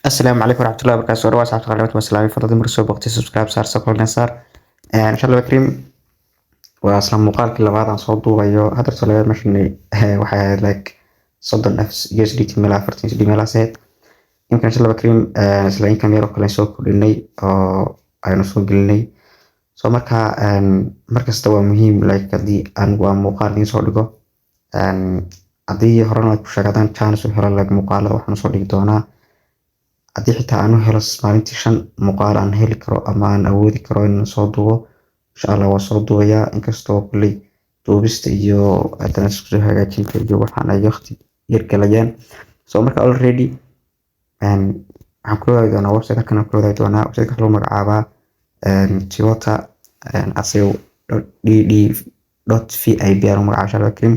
Asalaamu calaykum waraxmatullahi wabarakaatu. Soo dhawaad, asxaabta qaalimaad, waa salaamay. Fadlan mar soo boqotay, subscribe saar, soo kulna saar. Insha Allah kariim, waa isla muuqaalkii labaad aan soo duubayo. Hadda soo labaad meeshan waxay ahayd like 30 f USDT meel 40 USD meelahaas ahayd. Imkan insha Allah kariim isla income yar oo kale soo kordhinay oo aynu soo gelinay. So marka markasta waa muhiim, like haddii anigu aan muuqaal idiin soo dhigo, haddii horena ku sheegay, haddaan chance u helo, like muuqaalada waxaan soo dhigi doonaa. Haddii xitaa aan u helo maalintii shan muuqaal aan heli karo ama aan awoodi karo in soo duubo, insha Allah waa soo duubayaa, inkastoo kulley duubista iyo haddana isku soo hagaajinta iyo waxaan ay waqti yar galayaan. So marka already waxaan kula wadaagi doonaa website. Halkan aan kula wadaagi doonaa website waxa lagu magacaabaa Toyota asiga dd.vip aan lagu magacaaba, insha Allah kariim.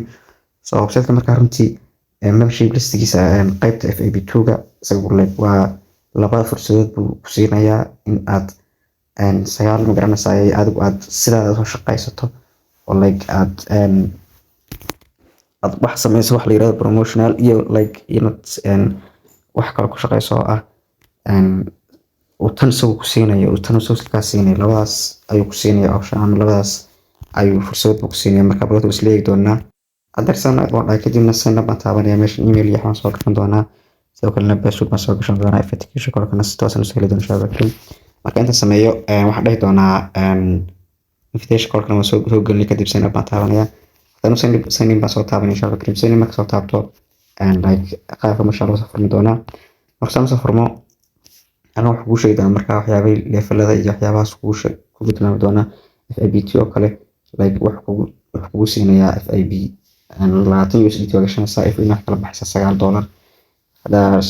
So website-ka markaa runtii membership listigiisa qaybta VIP 2-ga isagu like waa laba fursadood buu ku siinayaa in aad sagaal, ma garanaysaa, adigu aad sidaada soo shaqaysato oo like aad wax sameyso, wax la yirahdo promotional, iyo like inaad wax kale ku shaqeyso oo ah uu tan isagu ku siinayo, uu tan isagu kaa siinayo. Labadaas ayuu ku siinaya option ama labadaas ayuu fursad buu ku siinaya. Marka balad isla eegi doonaa. Hadda sign up baan dhahay, kadibna sign up baan taabanaya. Meesha email iyo waxaan soo gashan doonaa, sidoo kalena password baan soo gashan doonaa, authentication code-kana si toosan usoo heli doona, insha Allah kariim. Marka inta sameeyo, waxaan dhihi doonaa invitation code-kana waan soo gelinay, kadib sign up baan taabanaya. Haddana sign in baan soo taabanaya, insha Allah kariim. Sign in marka soo taabto, like qaabka masha Allah soo furmi doonaa. Marka soo furmo, halkan wuxuu kuu sheegi doonaa marka waxyaabay levelada iyo waxyaabahaas kugu tilmaami doonaa. VIP 2 oo kale like wuxuu kugu siinayaa VIP 20 USDT waa gashanaysaa, if wax kala baxaysa $9. Haddaa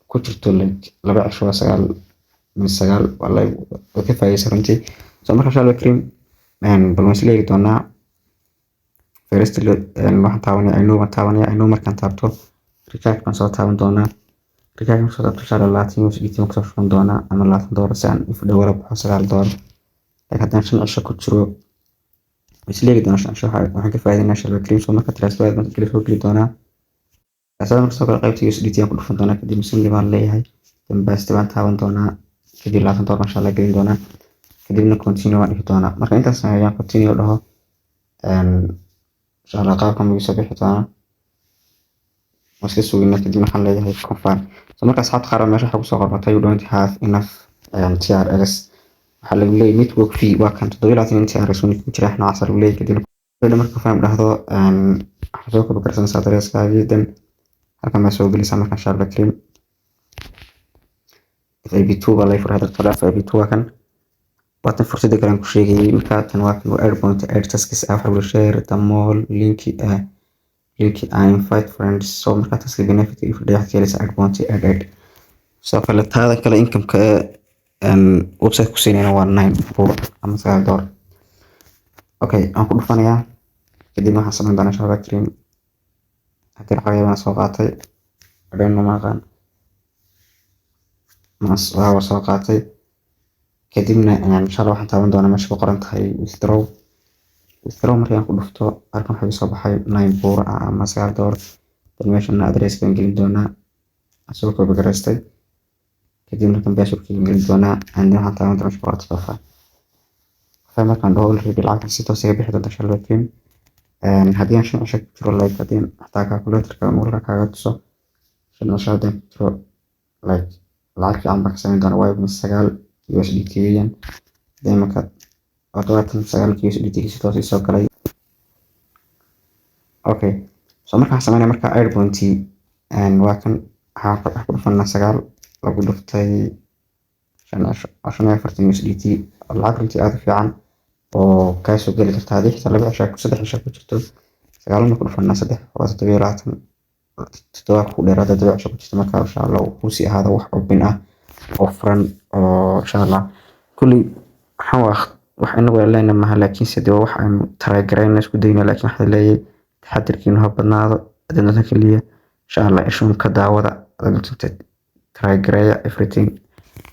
ku jirto like 2 cisho waa sagaal 9, wallahi way ka faa'iidaysan runtii. So marka insha Allah kariim bal waan isla eegi doonaa. First waxaan taabanaya I know baan taabanaya. I know markaan taabto, recharge baan soo taaban doonaa. Recharge markaan soo taabto, insha Allah 20 USDT baan kusoo shuban doonaa ama $20 si aan if dhow la baxo $9. Like haddaan 5 cisho ku jiro, isla eegi doonaa 5 cisho waxaan ka faa'iidaynaa, insha Allah kariim. So marka transfer baan soo geli doonaa. Transfer marka soo galo, qaybta USDT aan ku dhufan doonaa, kadib send baan leeyahay, then paste baan taaban doonaa, kadib $20 insha Allah gelin doonaa, kadibna continue baan dhihi doonaa. Marka intaas sameeyaan, continue dhaho, insha Allah qaabkan buu soo bixi doonaa. Waan iska suginaa, kadib waxaan leeyahay confirm. So marka asxaabta qaar meesha waxaa kusoo qormatay "You don't have enough TRX". Waxaa lagu leeyahay network fee waa kan 27 TRX uu ku jira noocaas lagu leeyahay. Kadib marka confirm dhahdo, waxaa soo copy garsanaysaa addresskaagii, then halkan baa soo gelaysaa. Marka insha Allah kariim VIP 2 baa laga furay hadda. VIP 2 waa kan, waa tan fursadda kale aan ku sheegayay. Marka tan waa kan, waa 8.8 tasks ah. Waxaa lagu share the mall link, link and invite friends. So marka task benefit iyo fadhiya waxaad ka helaysaa 8.88. Sidoo kale taada kale income-ka website ku siinayna waa 9 buur ama $9. Okay, aan ku dhufanayaa, kadib waxaan samayn doonaa, insha Allah kariim, haddii lacag baan soo qaatay adhown ma aqaan, waa soo qaatay. Kadibna insha Allah waxaan taaban doonaa meesha ku qoran tahay withdraw. Withdraw markii aan ku dhufto, halkan waxaa soo baxay 9 buur ah ama $9. Dan meeshana address baan gelin doonaa asagoo copy garaystay, kadibna halkan password-kii gelin doonaa, and then waxaan taaban doonaa meesha ku qoran tahay confirm. Markaan dhaho, already lacagtan si toos iga bixi doonta, insha Allah kariim. Haddii aan 5 cisho ku jiro, like haddii xataa calculator-ka marka kaaga tuso, 5 cisho haddaan ku jiro, like lacag fiican baan ka samayn doonaa, waayo 9 USDT weeyaan. Hadii marka 79 USDT si toos ii soo galay. Okay, so marka waxaan sameynaya marka 8 point waa kan, waxaan ku dhufanaa 9 lagu dhuftay 5 cisho, 45 USDT. Lacag runtii aad u fiican oo kaa soo geli karta haddii xitaa 2 cisho, 3 cisho ku jirto. 9 marka ku dhufanaa 3 waa 27, 7 ku dheeraada 7 cisho ku jirto. Marka insha Allah uu kusii ahaado wax open ah oo furan oo insha Allah kulli waxaan waa wax inagu aan leenahay maaha, laakiinse dee wax aynu try garayno, isku dayno. Laakiin waxaa leeyahay taxadirkiinu ha badnaado. Hadii kaliya insha Allah ishuun ka daawada, hadii try gareeya everything,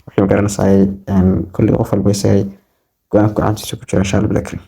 waxay garanaysaa kulli qof walba isagay go'aan gacantiisa ku jira, insha Allah bilakrim.